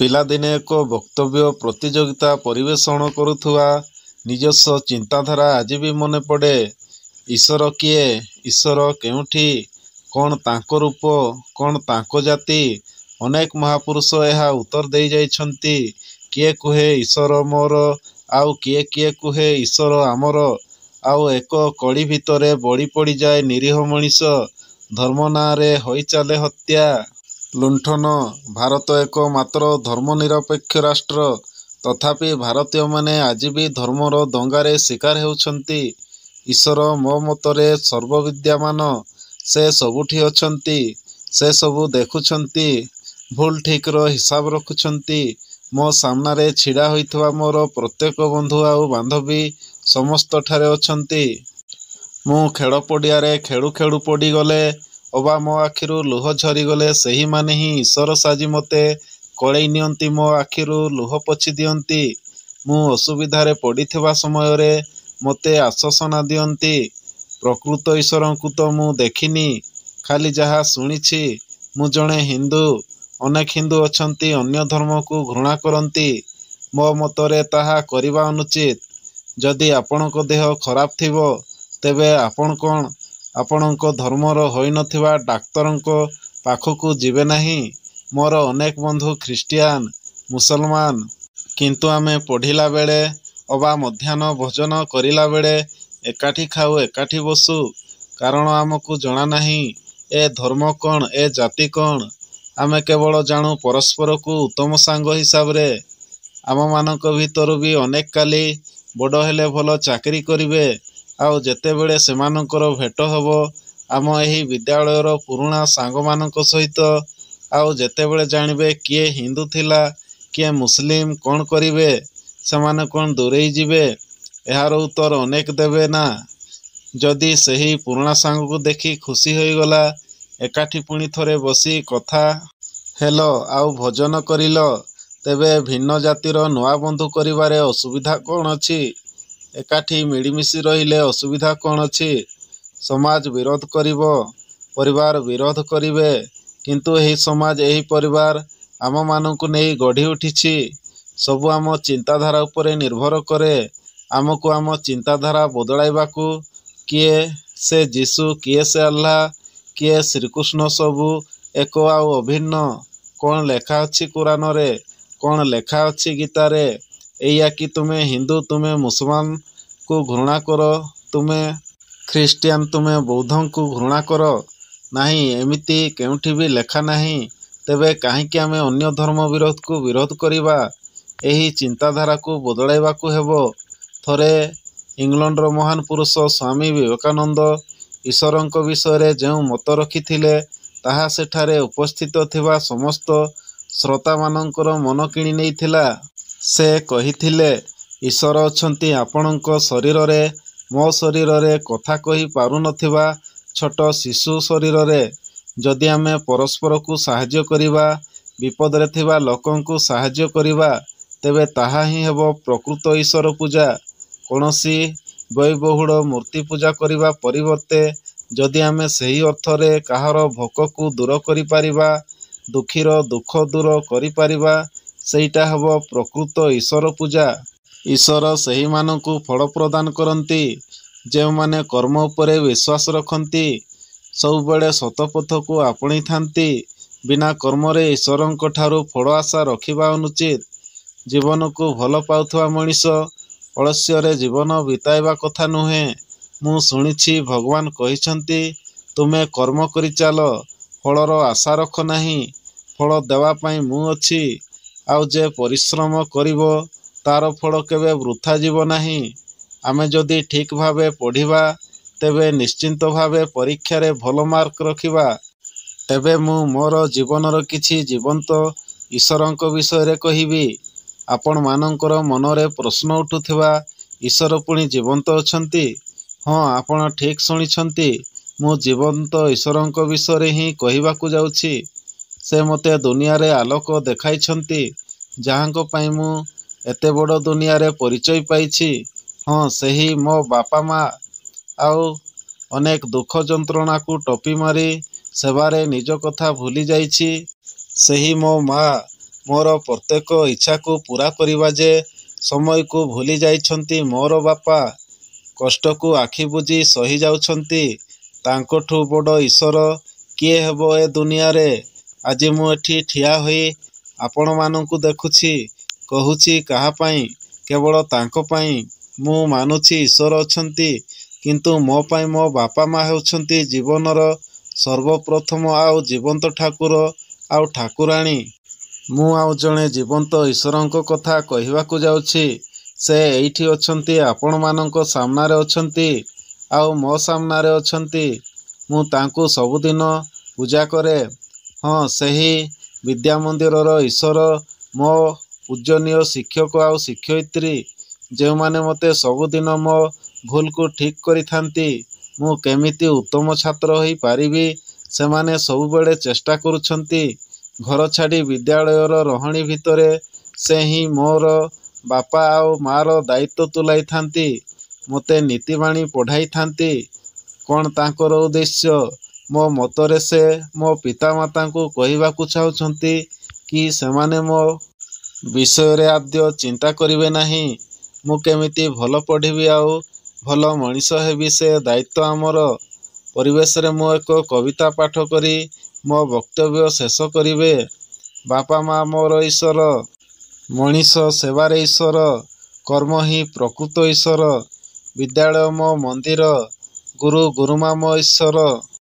ପିଲାଦିନେ ଏକ ବକ୍ତବ୍ୟ ପ୍ରତିଯୋଗିତା ପରିବେଷଣ କରୁଥିବା ନିଜସ୍ୱ ଚିନ୍ତାଧାରା ଆଜି ବି ମନେପଡ଼େ। ଈଶ୍ୱର କିଏ? ଈଶ୍ୱର କେଉଁଠି? କ'ଣ ତାଙ୍କ ରୂପ? କ'ଣ ତାଙ୍କ ଜାତି? ଅନେକ ମହାପୁରୁଷ ଏହା ଉତ୍ତର ଦେଇଯାଇଛନ୍ତି। କିଏ କୁହେ ଈଶ୍ୱର ମୋର, ଆଉ କିଏ କିଏ କୁହେ ଈଶ୍ୱର ଆମର। ଆଉ ଏକ କଳି ଭିତରେ ବଳି ପଡ଼ିଯାଏ ନିରୀହ ମଣିଷ। ଧର୍ମ ନାଁରେ ହୋଇଚାଲେ ହତ୍ୟା, ଲୁଣ୍ଠନ। ଭାରତ ଏକ ମାତ୍ର ଧର୍ମନିରପେକ୍ଷ ରାଷ୍ଟ୍ର। ତଥାପି ଭାରତୀୟମାନେ ଆଜି ବି ଧର୍ମର ଦଙ୍ଗାରେ ଶିକାର ହେଉଛନ୍ତି। ଈଶ୍ୱର ମୋ ମତରେ ସର୍ବବିଦ୍ୟମାନ। ସେ ସବୁଠି ଅଛନ୍ତି। ସେ ସବୁ ଦେଖୁଛନ୍ତି। ଭୁଲ ଠିକର ହିସାବ ରଖୁଛନ୍ତି। ମୋ ସାମନାରେ ଛିଡ଼ା ହୋଇଥିବା ମୋର ପ୍ରତ୍ୟେକ ବନ୍ଧୁ ଆଉ ବାନ୍ଧବୀ ସମସ୍ତଠାରେ ଅଛନ୍ତି। ମୁଁ ଖେଳ ପଡ଼ିଆରେ ଖେଳୁ ଖେଳୁ ପଡ଼ିଗଲେ ଅବା ମୋ ଆଖିରୁ ଲୁହ ଝରିଗଲେ ସେହିମାନେ ହିଁ ଈଶ୍ୱର ସାଜି ମୋତେ କୋଳେଇ ନିଅନ୍ତି, ମୋ ଆଖିରୁ ଲୁହ ପୋଛି ଦିଅନ୍ତି। ମୁଁ ଅସୁବିଧାରେ ପଡ଼ିଥିବା ସମୟରେ ମୋତେ ଆଶ୍ୱାସନା ଦିଅନ୍ତି। ପ୍ରକୃତ ଈଶ୍ୱରଙ୍କୁ ତ ମୁଁ ଦେଖିନି, ଖାଲି ଯାହା ଶୁଣିଛି। ମୁଁ ଜଣେ ହିନ୍ଦୁ। ଅନେକ ହିନ୍ଦୁ ଅଛନ୍ତି ଅନ୍ୟ ଧର୍ମକୁ ଘୃଣା କରନ୍ତି। ମୋ ମତରେ ତାହା କରିବା ଅନୁଚିତ। ଯଦି ଆପଣଙ୍କ ଦେହ ଖରାପ ଥିବ, ତେବେ ଆପଣ କ'ଣ ଆପଣଙ୍କ ଧର୍ମର ହୋଇନଥିବା ଡାକ୍ତରଙ୍କ ପାଖକୁ ଯିବେ ନାହିଁ? ମୋର ଅନେକ ବନ୍ଧୁ ଖ୍ରୀଷ୍ଟିଆନ, ମୁସଲମାନ। କିନ୍ତୁ ଆମେ ପଢ଼ିଲା ବେଳେ ଅବା ମଧ୍ୟାହ୍ନ ଭୋଜନ କରିଲାବେଳେ ଏକାଠି ଖାଉ, ଏକାଠି ବସୁ। କାରଣ ଆମକୁ ଜଣାନାହିଁ ଏ ଧର୍ମ କ'ଣ, ଏ ଜାତି କ'ଣ? ଆମେ କେବଳ ଜାଣୁ ପରସ୍ପରକୁ ଉତ୍ତମ ସାଙ୍ଗ ହିସାବରେ। ଆମମାନଙ୍କ ଭିତରୁ ବି ଅନେକ କାଲି ବଡ଼ ହେଲେ ଭଲ ଚାକିରି କରିବେ, ଆଉ ଯେତେବେଳେ ସେମାନଙ୍କର ଭେଟ ହେବ ଆମ ଏହି ବିଦ୍ୟାଳୟର ପୁରୁଣା ସାଙ୍ଗମାନଙ୍କ ସହିତ, ଆଉ ଯେତେବେଳେ ଜାଣିବେ କିଏ ହିନ୍ଦୁ ଥିଲା, କିଏ ମୁସଲିମ, କ'ଣ କରିବେ? ସେମାନେ କ'ଣ ଦୂରେଇ ଯିବେ? ଏହାର ଉତ୍ତର ଅନେକ ଦେବେ ନା। ଯଦି ସେହି ପୁରୁଣା ସାଙ୍ଗକୁ ଦେଖି ଖୁସି ହୋଇଗଲା, ଏକାଠି ପୁଣି ଥରେ ବସି କଥା ହେଲ ଆଉ ଭୋଜନ କରିଲ, ତେବେ ଭିନ୍ନ ଜାତିର ନୂଆ ବନ୍ଧୁ କରିବାରେ ଅସୁବିଧା କ'ଣ ଅଛି? ଏକାଠି ମିଳିମିଶି ରହିଲେ ଅସୁବିଧା କ'ଣ ଅଛି? ସମାଜ ବିରୋଧ କରିବ, ପରିବାର ବିରୋଧ କରିବେ। କିନ୍ତୁ ଏହି ସମାଜ, ଏହି ପରିବାର ଆମମାନଙ୍କୁ ନେଇ ଗଢ଼ି ଉଠିଛି। ସବୁ ଆମ ଚିନ୍ତାଧାରା ଉପରେ ନିର୍ଭର କରେ। ଆମକୁ ଆମ ଚିନ୍ତାଧାରା ବଦଳାଇବାକୁ। କିଏ ସେ ଯୀଶୁ, କିଏ ସେ ଆଲ୍ଲା, କିଏ ଶ୍ରୀକୃଷ୍ଣ, ସବୁ ଏକ ଆଉ ଅଭିନ୍ନ। କ'ଣ ଲେଖା ଅଛି କୁରାନରେ? କ'ଣ ଲେଖା ଅଛି ଗୀତାରେ? ଏଇଆ କି ତୁମେ ହିନ୍ଦୁ, ତୁମେ ମୁସଲମାନଙ୍କୁ ଘୃଣା କର, ତୁମେ ଖ୍ରୀଷ୍ଟିଆନ, ତୁମେ ବୌଦ୍ଧଙ୍କୁ ଘୃଣା କର? ନାହିଁ, ଏମିତି କେଉଁଠି ବି ଲେଖା ନାହିଁ। ତେବେ କାହିଁକି ଆମେ ଅନ୍ୟ ଧର୍ମ ବିରୋଧକୁ ବିରୋଧ କରିବା? ଏହି ଚିନ୍ତାଧାରାକୁ ବଦଳାଇବାକୁ ହେବ। ଥରେ ଇଂଲଣ୍ଡର ମହାନ ପୁରୁଷ ସ୍ୱାମୀ ବିବେକାନନ୍ଦ ଈଶ୍ୱରଙ୍କ ବିଷୟରେ ଯେଉଁ ମତ ରଖିଥିଲେ, ତାହା ସେଠାରେ ଉପସ୍ଥିତ ଥିବା ସମସ୍ତ ଶ୍ରୋତାମାନଙ୍କର ମନ କିଣି ନେଇଥିଲା। ସେ କହିଥିଲେ, ଈଶ୍ୱର ଅଛନ୍ତି ଆପଣଙ୍କ ଶରୀରରେ, ମୋ ଶରୀରରେ, କଥା କହି ପାରୁନଥିବା ଛୋଟ ଶିଶୁ ଶରୀରରେ। ଯଦି ଆମେ ପରସ୍ପରକୁ ସାହାଯ୍ୟ କରିବା, ବିପଦରେ ଥିବା ଲୋକଙ୍କୁ ସାହାଯ୍ୟ କରିବା, ତେବେ ତାହା ହିଁ ହେବ ପ୍ରକୃତ ଈଶ୍ୱର ପୂଜା। କୌଣସି ବ୍ୟୟବହୁଳ ମୂର୍ତ୍ତି ପୂଜା କରିବା ପରିବର୍ତ୍ତେ ଯଦି ଆମେ ସେହି ଅର୍ଥରେ କାହାର ଭୋକକୁ ଦୂର କରିପାରିବା, ଦୁଃଖୀର ଦୁଃଖ ଦୂର କରିପାରିବା, ସେଇଟା ହେବ ପ୍ରକୃତ ଈଶ୍ୱର ପୂଜା। ଈଶ୍ୱର ସେହିମାନଙ୍କୁ ଫଳ ପ୍ରଦାନ କରନ୍ତି, ଯେଉଁମାନେ କର୍ମ ଉପରେ ବିଶ୍ୱାସ ରଖନ୍ତି, ସବୁବେଳେ ସତପଥକୁ ଆପଣେଇଥାନ୍ତି। ବିନା କର୍ମରେ ଈଶ୍ୱରଙ୍କଠାରୁ ଫଳ ଆଶା ରଖିବା ଅନୁଚିତ। ଜୀବନକୁ ଭଲ ପାଉଥିବା ମଣିଷ ଅଳସ୍ୟରେ ଜୀବନ ବିତାଇବା କଥା ନୁହେଁ। ମୁଁ ଶୁଣିଛି ଭଗବାନ କହିଛନ୍ତି, ତୁମେ କର୍ମ କରିଚାଲ, ଫଳର ଆଶା ରଖ ନାହିଁ। ଫଳ ଦେବା ପାଇଁ ମୁଁ ଅଛି। ଆଉ ଯେ ପରିଶ୍ରମ କରିବ ତା'ର ଫଳ କେବେ ବୃଥା ଯିବ ନାହିଁ। ଆମେ ଯଦି ଠିକ୍ ଭାବେ ପଢ଼ିବା, ତେବେ ନିଶ୍ଚିତ ଭାବେ ପରୀକ୍ଷାରେ ଭଲ ମାର୍କ ରଖିବା। ଏବେ ମୁଁ ମୋର ଜୀବନର କିଛି ଜୀବନ୍ତ ଈଶ୍ୱରଙ୍କ ବିଷୟରେ କହିବି। ଆପଣମାନଙ୍କର ମନରେ ପ୍ରଶ୍ନ ଉଠୁଥିବା, ଈଶ୍ୱର ପୁଣି ଜୀବନ୍ତ ଅଛନ୍ତି? ହଁ, ଆପଣ ଠିକ୍ ଶୁଣିଛନ୍ତି। ମୁଁ ଜୀବନ୍ତ ଈଶ୍ୱରଙ୍କ ବିଷୟରେ ହିଁ କହିବାକୁ ଯାଉଛି। ସେ ମୋତେ ଦୁନିଆରେ ଆଲୋକ ଦେଖାଇଛନ୍ତି, ଯାହାଙ୍କ ପାଇଁ ମୁଁ ଏତେ ବଡ଼ ଦୁନିଆରେ ପରିଚୟ ପାଇଛି। ହଁ, ସେହି ମୋ ବାପା ମା'। ଆଉ ଅନେକ ଦୁଃଖ ଯନ୍ତ୍ରଣାକୁ ଟପି ମାରି ସେବାରେ ନିଜ କଥା ଭୁଲି ଯାଇଛି। ସେହି ମୋ ମା'। ମୋର ପ୍ରତ୍ୟେକ ଇଚ୍ଛାକୁ ପୂରା କରିବା ଯେ ସମୟକୁ ଭୁଲି ଯାଇଛନ୍ତି ମୋର ବାପା। କଷ୍ଟକୁ ଆଖି ବୁଜି ସହି ଯାଉଛନ୍ତି। ତାଙ୍କଠୁ ବଡ଼ ଈଶ୍ୱର କିଏ ହେବ ଏ ଦୁନିଆରେ? ଆଜି ମୁଁ ଏଠି ଠିଆ ହୋଇ ଆପଣମାନଙ୍କୁ ଦେଖୁଛି, କହୁଛି କାହାପାଇଁ? କେବଳ ତାଙ୍କ ପାଇଁ। ମୁଁ ମାନୁଛି ଈଶ୍ୱର ଅଛନ୍ତି। କିନ୍ତୁ ମୋ ପାଇଁ ମୋ ବାପା ମା ହେଉଛନ୍ତି ଜୀବନର ସର୍ବପ୍ରଥମ ଆଉ ଜୀବନ୍ତ ଠାକୁର ଆଉ ଠାକୁରାଣୀ। ମୁଁ ଆଉ ଜଣେ ଜୀବନ୍ତ ଈଶ୍ୱରଙ୍କ କଥା କହିବାକୁ ଯାଉଛି। ସେ ଏଇଠି ଅଛନ୍ତି, ଆପଣମାନଙ୍କ ସାମ୍ନାରେ ଅଛନ୍ତି, ଆଉ ମୋ ସାମ୍ନାରେ ଅଛନ୍ତି। ମୁଁ ତାଙ୍କୁ ସବୁଦିନ ପୂଜା କରେ। ହଁ, ସେହି ବିଦ୍ୟାମନ୍ଦିରର ଈଶ୍ୱର, ମୋ ପୂଜନୀୟ ଶିକ୍ଷକ ଆଉ ଶିକ୍ଷୟିତ୍ରୀ। ଯେଉଁମାନେ ମୋତେ ସବୁଦିନ ମୋ ଭୁଲକୁ ଠିକ୍ କରିଥାନ୍ତି। ମୁଁ କେମିତି ଉତ୍ତମ ଛାତ୍ର ହୋଇ ପାରିବି ସେମାନେ ସବୁବେଳେ ଚେଷ୍ଟା କରୁଛନ୍ତି। ଘର ଛାଡ଼ି ବିଦ୍ୟାଳୟର ରହଣି ଭିତରେ ସେ ହିଁ ମୋର ବାପା ଆଉ ମା'ର ଦାୟିତ୍ୱ ତୁଲାଇଥାନ୍ତି। ମୋତେ ନୀତିବାଣୀ ପଢ଼ାଇଥାନ୍ତି। କ'ଣ ତାଙ୍କର ଉଦ୍ଦେଶ୍ୟ? ମୋ ମତରେ ସେ ମୋ ପିତାମାତାଙ୍କୁ କହିବାକୁ ଚାହୁଁଛନ୍ତି କି ସେମାନେ ମୋ ବିଷୟରେ ଆଦୌ ଚିନ୍ତା କରିବେ ନାହିଁ। ମୁଁ କେମିତି ଭଲ ପଢ଼ିବି ଆଉ ଭଲ ମଣିଷ ହେବି ସେ ଦାୟିତ୍ୱ ଆମର। ପରିଶେଷରେ ମୁଁ ଏକ କବିତା ପାଠ କରି ମୋ ବକ୍ତବ୍ୟ ଶେଷ କରିବେ। ବାପା ମା ମୋର ଈଶ୍ୱର। ମଣିଷ ସେବାରେ ଈଶ୍ୱର। କର୍ମ ହିଁ ପ୍ରକୃତ ଈଶ୍ୱର। ବିଦ୍ୟାଳୟ ମୋ ମନ୍ଦିର। ଗୁରୁ ଗୁରୁମା ମୋ ଈଶ୍ୱର।